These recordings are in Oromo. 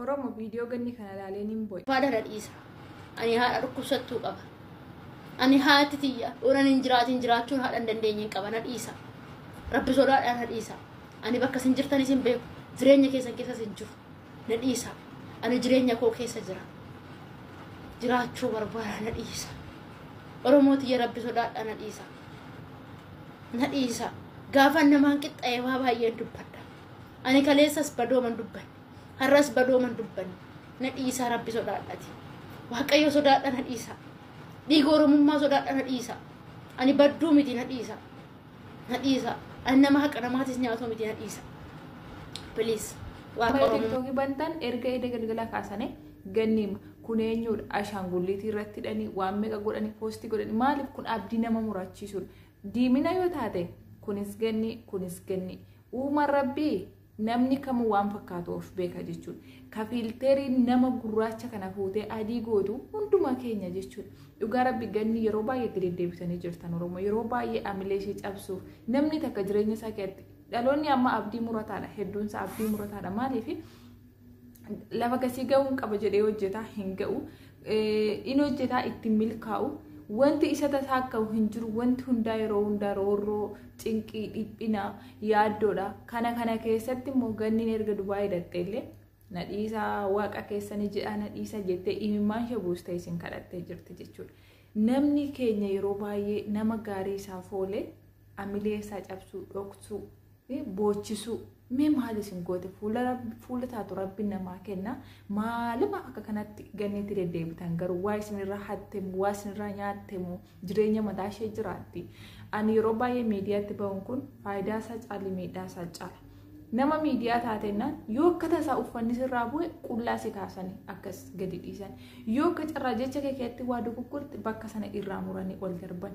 Oromo viidiyoo ganni kana ilaalee nin bo'e. Haadha na dhiisa. Ani haadha dhukkubsattuu qaba. Ani haati tiyya onan hin jiraatin jiraachuun haadha hin dandeenye hin qaba, na dhiisa. Rabbi sodaadhaa, na dhiisa. Ani bakka isin jirtanis hin beeku. Jireenya keessan keessas hin jiru. Na dhiisa. Ani jireenya koo keessa jira. Jiraachuu barbaada, na dhiisa. Oromoo tiyya, Rabbi sodaadhaa, na dhiisa. Na dhiisa. Gaafa namaan qixxaa'ee waa baay'een dubbadha. Ani kaleessas badooman dubbanne. Har'as badooman dubbanne. Na dhiisa, Rabbi sodaadhati. Waaqayyo sodaadha, na dhiisa. Dhiiga Oromummaa sodaadha, na dhiisa. Ani badduu miti, na dhiisa. Na dhiisa. Ani nama haqa namaatis nyaatu miti, na dhiisa. Please. Waaqa Amma Oromummaa. TikTokii bantan erga eda galgala kaasane ganniima kun eenyudha, ashaangulliitii irratti hidhanii waan meeqa godhanii post godhanii. Maaliif kun abdii nama murachiisudha? Diimina yoo taate kunis ganni, kunis ganni. Uumaan Rabbii namni kamuu waan fakkaatu of beeka jechuudha. Ka filteriin nama gurraacha kana fuutee adii gootu hunduma keenya jechuudha. Dhugaa Rabbi, ganni yeroo baay'ee itti deddeebisanii jirtan. Oromoo yeroo baay'ee amilee ishee cabsuuf namni takka jireenya isaa keessatti dhaloonni amma abdii murataadha. Hedduunsaa abdii murataadha. Maaliif lafa gasii ga'uun qaba jedhee hojjetaa hin ga'u. In hojjetaa ittiin milkaa'u. Wanti isa tasaa akka hin jiru, wanti hundaa yeroo hundaa roorroo, cinqii, dhiphina, yaaddoodha. Kana kana keessatti immoo ganniin erga Dubaayii hidhatte illee na dhiisaa, waaqa keessanii jedhaa, na dhiisa jettee imimmaan ishee buustee isin kadhattee jirti jechuudha. Namni keenya yeroo baay'ee nama gaarii isaaf oolee amilee isaa cabsuu, dhoksuu, boochisuu. Mee maal isin goote? Fuula taatu Rabbi namaa kenna. Maalumaaf akka kanatti ganniitti deddeebitan garuu? Waa isinirraa hattemu, waa isinirraa nyaattemu? Jireenya mataa ishee jiraatti. Ani yeroo baay'ee miidiyaatti ba'uun kun faayidaa isaa caali miidhaa isaa caala. Nama miidiyaa taatennaan yoo akka tasaa uffanni sirraa bu'e qullaa si kaasanii akkas gadi dhiisan. Yoo akka carraa jecha kee keessatti waa dogoggorte bakka sana irraa muranii ol darban.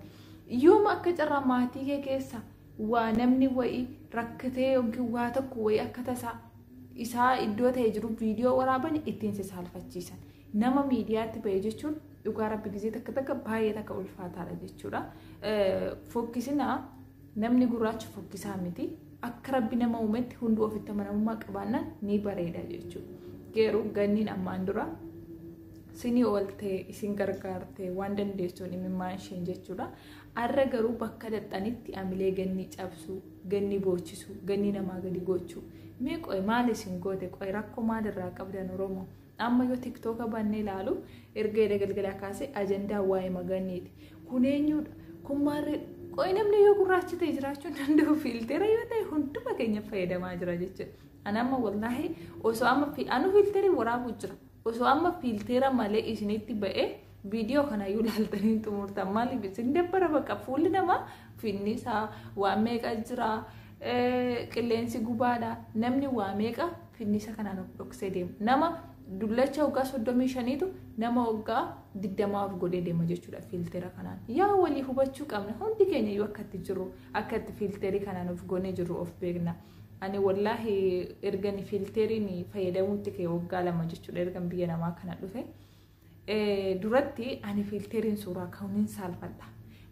Yooma akka carraa maatii kee keessa waa namni wayii rakkatee yookiin waa tokko wayii akka tasaa isaa iddoo ta'e jiru viidiyoo waraaban ittiin si saalfachiisan. Nama miidiyaatti ba'e jechuun dhugaa Rabbi gizee takka takka baay'ee takka ulfaataadha jechuudha. Fokkisinaa, namni gurraacha fokkisaa miti. Akka Rabbi nama uumetti hunduu ofitti amanamummaa qabaannaan ni bareeda jechuudha. Garuu ganniin ammaan dura sinii ooltee isin gargaarte waan dandeessuun imimmaan isheen jechuudha. Arra garuu bakka daxxanitti amilee ganni cabsuu, ganni boochisuu, ganni namaa gadi gochuu. Mee qo'e maal isin goote? Qo'e rakkoo maalirraa qabdan, Oromoo? Amma yoo TikToka bannee ilaalu erga edda galgalaa kaasee ajandaa waa'ee maganniiti. Kun eenyudha? Kun maarree? Qo'e namni yoo gurraacha ta'e jiraachuu hin danda'u, filtera yoo ta'e hunduma keenya fayyadamaa jira jechuudha. Ani amma wallaahi osoo amma anu filterii waraabuu jira. Osoo amma filtera malee isinitti ba'ee viidiyoo kana iyyuu ilaaltanii xumurtan, maaliif isin dabbara? Bakka fuulli namaa finnisaa waa meeqa jira, qilleensi gubaadha, namni waa meeqa finnisa kanaan of dhoksee deema. Nama dullacha waggaa 35tu nama waggaa 20 of godhee deema jechuudha filtera kanaan. Yaa walii hubachuu qabna, hundi keenya iyyuu akka itti jirru, akka itti filterii kanaan of goonee jirru of beekna. Ani wallaahi ergani filteriin fayyadamuutti ka'e waggaa 2 jechuudha, ergan biyya namaa kana dhufe. Duratti ani filteriin suuraa ka'uun saalfadha.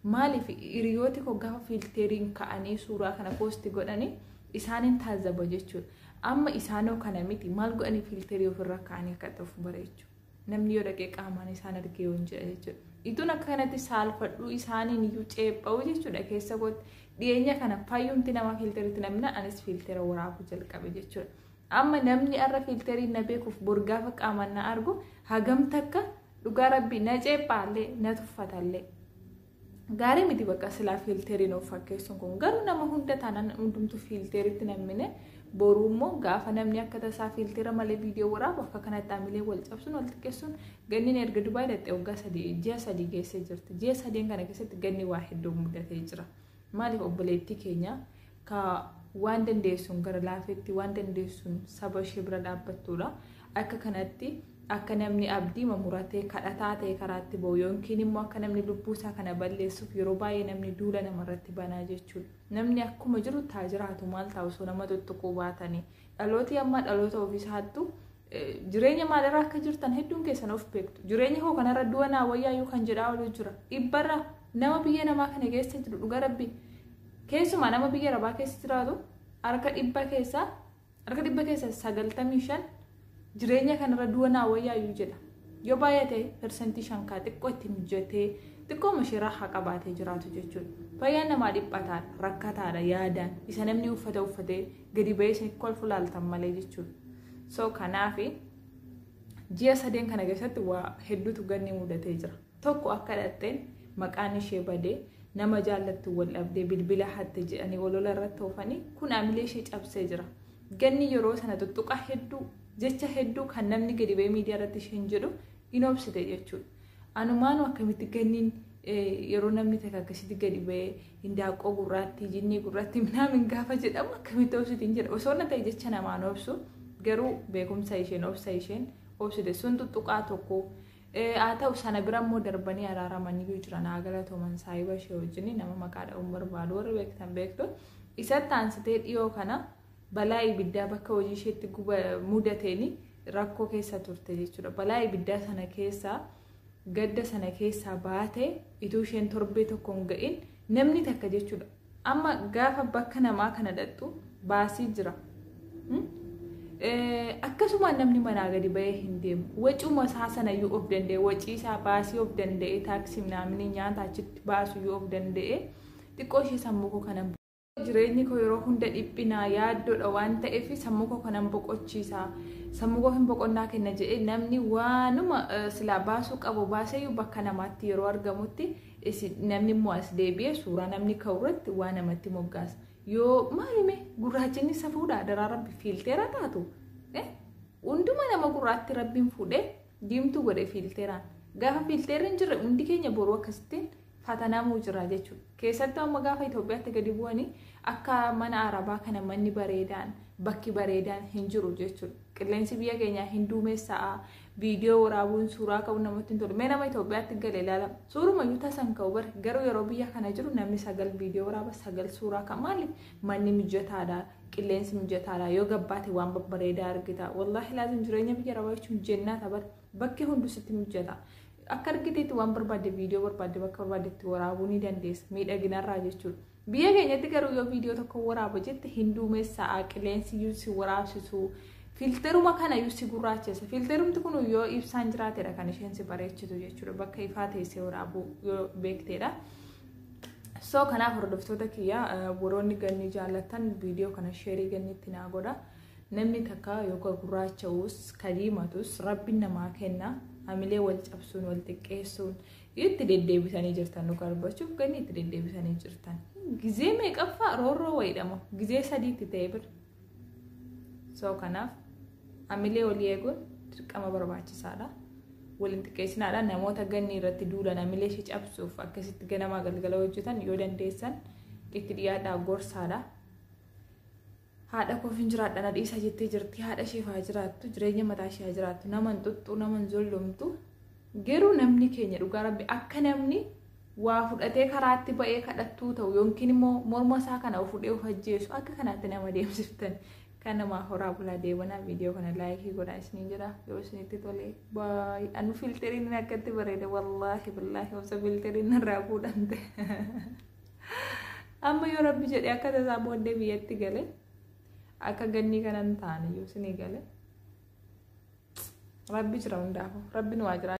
Maaliif hiriyooti koo gaafa filteriin ka'anii suuraa kana post godhanii isaanin taazaba jechuudha. Amma isaanoo kana miti, maal godhanii filterii ofirraa ka'anii akka of bareechu. Namni yoo dhaqee qaamaan isaan argee yoo hin jedha jechuudha. Ituun akka kanatti saalfadhuu isaaniin iyyuu ceepha'u jechuudha keessa kootti. Dhiyeenya kana fayyumti nama filteritti namna anis filtera waraabuu jalqabe jechuudha. Amma namni har'a filterii na beekuuf bor gaafa qaamaan na argu hagam takka dhugaa Rabbi na ceephaallee na tuffatallee. Gaarii miti bakka silaa filteriin of fakkeessuun kun, garuu nama hunda taanaan hundumtu filteritti nammine boruu immoo gaafa namni akka tasaa filtera malee viidiyoo waraabu akka kanatti amilee wal cabsuun wal xiqqeessuun. Ganniin erga Dubaay dhattee waggaa 3, ji'a 3 geessee jirti. Ji'a 3n kana keessatti ganni waa hedduu mudatee jira. Maaliif obboleettii keenya ka waan dandeessuun gara laafetti waan dandeessuun saba ishee bira dhaabbattudha. Akka kanatti akka namni abdii muratee kadhataa ta'e karaatti ba'u yookiin immoo akka namni lubbuu isaa kana balleessuuf yeroo baay'ee namni duula namarratti banaa jechuudha. Namni akkuma jiru taa jiraatu, maal ta'a osoo nama tuttuquu baatanii? Dhalooti ammaa dhaloota ofiisaattu jireenya maalirraa akka jirtan hedduun keessan of beektu. Jireenya koo kanarra du'a naa wayyaayyuu kan jedhaa oolu jira. Dhibbarra nama biyya namaa kana keessa jiru, dhuga Rabbi. Keessumaa nama biyya arabaa keessa jiraatu harka 100 keessaa 95. Jireenya kanarra du'a naa wayyaayyuu jedha. Yoo baay'ate 5% kaa xiqqoo itti mijatee xiqqooma ishee raahaa qabaatee jiraatu jechuudha. Fayyaan namaa dhiphataadha, rakkataadha yaadaan. Isa namni uffata uffatee gadi ba'ee isin kolfu laaltan malee jechuudha. So kanaaf ji'a 3 kana keessatti waa hedduutu ganni mudatee jira. Tokko akka dhatteen maqaan ishee badee nama jaallattu wal dhabdee bilbila hatte jedhanii olola irratti oofanii kun amilee ishee cabsee jira. Ganni yeroo sana tuttuqa hedduu jecha hedduu kan namni gadi ba'ee miidiyaa irratti isheen jedhu in obsite jechuudha. Anumaanuu akkamitti ganniin yeroo namni takka akkasitti gadi ba'ee hindaaqqoo gurraatti jinnii gurraatti minaamin gaafa jedhamu akkamitti obsite hin jedhu. Osoo na ta'e jecha namaan obsu garuu beekumsa isheen obsa isheen obsite sun tuttuqaa tokko. Haa ta'u sana bira immoo darbanii araaramanii jiran haa galatooman saayiba ishee wajjin nama maqaa dha'uun barbaadu warri beektan beektu. Isatti aansitee dhiyoo kana balaa ibiddaa bakka hojii isheetti mudateen rakkoo keessa turte jechuudha. Balaa ibiddaa sana keessaa gadda sana keessaa baatee ituu isheen torbee tokko hin ga'in namni takka jechuudha. Amma gaafa bakka namaa kana dhattu baasii jira. Akkasuma namni manaa gadi ba'ee hin deemu. Wacuma isaa sanayyuu of danda'e, wacii isaa baasii of danda'e, taaksii namni nyaata achitti baasuyyuu of danda'e xiqqoo ishee sammuu koo kanan jireenyi koo yeroo hunda dhiphinaa yaaddoodha waan ta'eef sammuu koo kanan boqochiisa. Sammuu koo hin boqonnaa kenna jedhee namni waanuma silaa baasuu qabu baaseyyuu bakka namaatti yeroo argamutti namni immoo as deebi'ee suuraa namni ka'u irratti waa namatti moggaasa. Yoo maalime gurraachinni safuudha daraa rabbi fiilteera taatu. Hunduma nama gurraatti rabbiin fuudhee diimtuu godhe fiilteeraan. Gaafa fiilteerri hin jirre hundi keenya boruu akkasittiin fatanamuu jira jechuudha. Keessattuu amma gaafa Itoophiyaatti gadi bu'anii akka mana Arabaa kana manni bareedaan bakki bareedaan hin jiru jechuudha. Qilleensi biyya keenyaa hin duumessa'a. Viidiyoo waraabuun suuraa ka'uun namatti hin tolu. Mee nama Itoophiyaatti gale ilaala. Suurumayyuu tasan ka'u bara garuu yeroo biyya kana jiru namni 9 viidiyoo waraaba 9 suuraa ka'a. Maali manni mijataadha, qilleensi mijataadha. Yoo gabbaate waan babbareedaa argita. Wallaahi laazim jireenya biyya Arabaa jechuun jennaata bara. Bakki hundi sitti mijata. Akka argiteetti waan barbaadde viidiyoo barbaadde bakka barbaaddetti waraabuu ni dandeessa. Miidhaginarraa jechuudha. Biyya keenyatti garuu yoo viidiyoo tokko waraaba jette hin duumessa'a, qilleensi iyyuu si waraabsisu. Filteruma kana iyyuu si gurraachessa. Filterumti kun yoo ibsaan jiraatedha kan isheen si bareechitu jechuudha. Bakka ifaa teessee waraabuu yoo beekteedha. So kanaaf hordoftoota kiyyaa warroonni ganni jaallattan viidiyoo kana sheerii gannitti naa godha. Namni takka yookaan gurraacha'us kadiimatus rabbiin namaa kenna. Amilee wal cabsuun wal xiqqeessuun itti deddeebisanii jirtan nu garbachuuf ganni itti deddeebisanii jirtan. Gizee meeqaffaa roorroo wayiidhama. Gizee 3 ta'ee bira. So kanaaf amilee walii eeguun dirqama barbaachisaadha. Waliin xiqqeessinaadha. Namoota ganni irratti duulan amilee ishee cabsuuf akkasitti ganamaa galgala hojjetan yoo dandeessan itti dhiyaadhaa gorsaadha. Haadha koof hin jiraadha na dhiisa jettee jirti. Haadha isheef haa jiraattu, jireenya mataa ishee haa jiraattu. Nama hin xuxxu, nama hin zollomtu. Garuu namni keenya dhugaa rabbi akka namni waa fudhatee karaatti ba'ee kadhattuu ta'u yookiin immoo morma isaa kana fuudhee of ajjeesu akka kanaatti nama deemsiftan. Kan namaa horaa bulaa deebanaa viidiyoo kana laayikii godhaa isiniin jedha. Yoo isinitti tole baay'ee anu filteriin akkatti bareeda wallaahi billaahi osoo filteriin irraa fuudhan ta'e. Amma yoo rabbi jedhee akka tasaa booddee biyyatti gale akka ganni kanan taane yoo isinii gale rabbi jira hundaafuu rabbi nu waa jira.